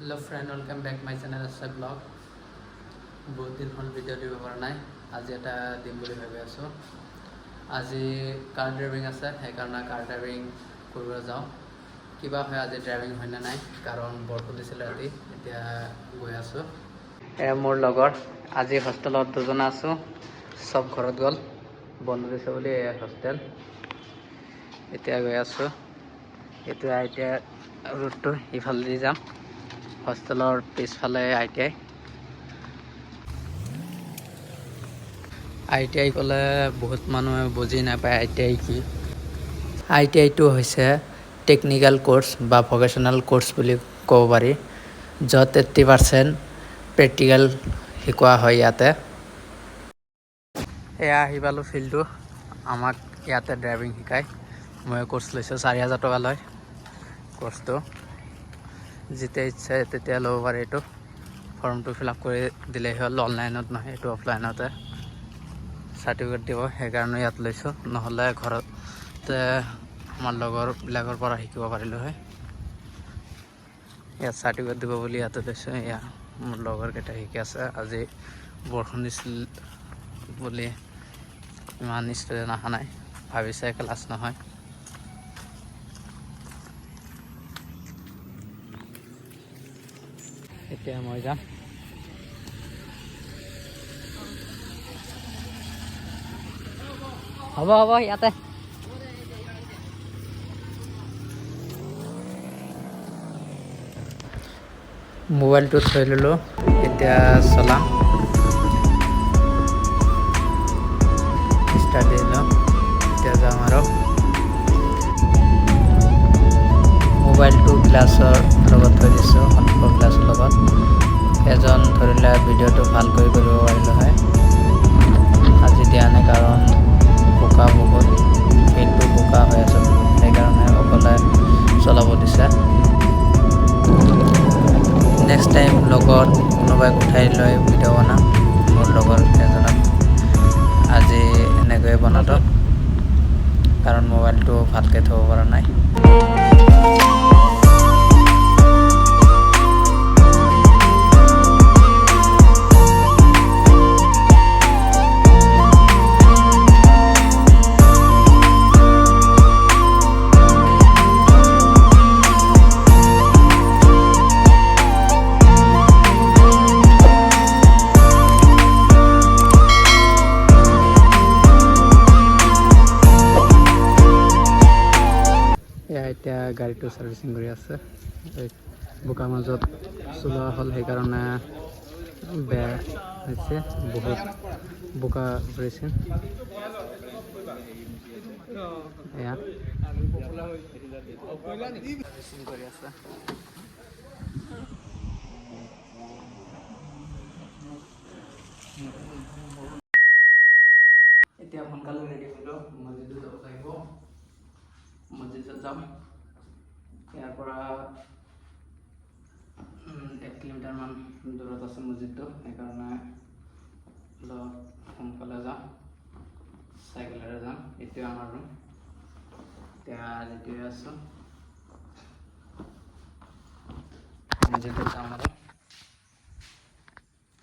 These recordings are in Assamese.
Hello friend, welcome back my channel আছে ব্লগ। বহুত দিন হ'ল ভিডিঅ' দিব পৰা নাই, আজি এটা দিম বুলি ভাবি আছোঁ। আজি কাৰ ড্ৰাইভিং আছে, সেইকাৰণে কাৰ ড্ৰাইভিং কৰিব যাওঁ। কিবা হয় আজি ড্ৰাইভিং হয়নে নাই, কাৰণ বৰষুণ দিছিলে ৰাতি। এতিয়া গৈ আছোঁ। এ মোৰ লগৰ, আজি হোষ্টেলত দুজন আছোঁ, চব ঘৰত গ'ল, বন্ধ দিছে বুলি। এয়া হোষ্টেল, এতিয়া গৈ আছোঁ। এইটো আই টি I ৰোডটো, ইফালেদি যাম, হোষ্টেলৰ পিছফালে I T I. I T I ক'লে বহুত মানুহে বুজি নাপায় I T I কি। I T আইটো হৈছে টেকনিকেল ক'ৰ্চ বা ভকেশ্যনেল ক'ৰ্চ বুলি ক'ব পাৰি, য'ত 80% প্ৰেক্টিকেল শিকোৱা হয় ইয়াতে। এয়া আহি পালোঁ ফিল্ডটো। আমাক ইয়াতে ড্ৰাইভিং শিকায়। মই ক'ৰ্চ লৈছোঁ, 4000 টকা লয় ক'ৰ্চটো। যেতিয়া ইচ্ছা তেতিয়া ল'ব পাৰে। এইটো ফৰ্মটো ফিল আপ কৰি দিলেই হ'ল। অনলাইনত নহয়, এইটো অফলাইনতে চাৰ্টিফিকেট দিব, সেইকাৰণে ইয়াত লৈছোঁ। নহ'লে ঘৰতে আমাৰ লগৰবিলাকৰ পৰা শিকিব পাৰিলোঁ হয়। ইয়াত চাৰ্টিফিকেট দিব বুলি ইয়াতে লৈছোঁ। এয়া মোৰ লগৰকেইটা শিকি আছে। আজি বৰষুণ দিছিল বুলি ইমান ষ্টুডেণ্ট অহা নাই, ভাবিছে ক্লাছ নহয়। এতিয়া মই যাম। হ'ব হ'ব, ইয়াতে। মোবাইলটো থৈ ল'লোঁ, এতিয়া চলাম। ষ্টাৰ্ট দিলোঁ, এতিয়া যাম। আৰু মোবাইলটো গ্লাছৰ লগত থৈ দিছোঁ, সন্মুখৰ গ্লাছৰ লগত। এজন ধৰিলে ভিডিঅ'টো ভালকৈ কৰিব পাৰিলোঁ হয়। আজি দিয়া নাই, কাৰণ বোকা বহুত, ফিল্ডটো বোকা হৈ আছে বহুত, সেইকাৰণে অকলে চলাব দিছে। নেক্সট টাইম লগত কোনোবাই উঠাই লৈ ভিডিঅ' বনাম, মোৰ লগৰ এজনক। আজি এনেকৈয়ে বনালোঁ, কাৰণ মোবাইলটো ভালকৈ থ'ব পৰা নাই। এয়া এতিয়া গাড়ীটো ছাৰ্ভিচিং কৰি আছে। এই বোকাৰ মাজত চলোৱা হ'ল, সেইকাৰণে বেয়া হৈছে, বহুত বোকা পৰিছে। এয়া ছাৰ্ভিচিং কৰি আছে। এতিয়া সোনকালে ৰেডি হ'লোঁ, মছজিদত যাব লাগিব। মছজিদত যাম। ইয়াৰ পৰা 1 কিলোমিটাৰমান দূৰত আছে মছজিদটো, সেইকাৰণে অলপ সোনকালে যাম, চাইকেলেৰে যাম। এইটোৱে আমাৰ ৰুম। এতিয়া ৰেডি হৈ আছোঁ, মছজিদত যাম। আৰু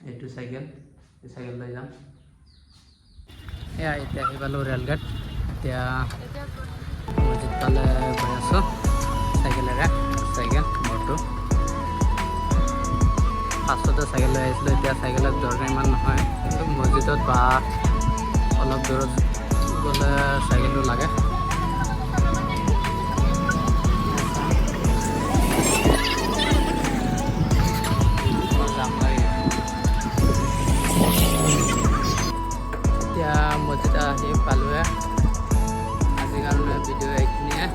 এইটো চাইকেল, এই চাইকেল লৈ যাম। এয়া এতিয়া আহি পালোঁ ৰেলগেট। এতিয়া মছজিদ পালে গৈ আছোঁ চাইকেলেৰে। চাইকেল মোৰটো। ফাৰ্ষ্টতে চাইকেল লৈ আহিছিলোঁ, এতিয়া চাইকেলত দৰকাৰ ইমান নহয়, কিন্তু মছজিদত বা অলপ দূৰত গ'লে চাইকেলটো লাগে। যাম লাগি। এতিয়া মছজিদ আহি পালোৱে। আজিৰ কাৰণে ভিডিঅ' এইখিনিয়ে।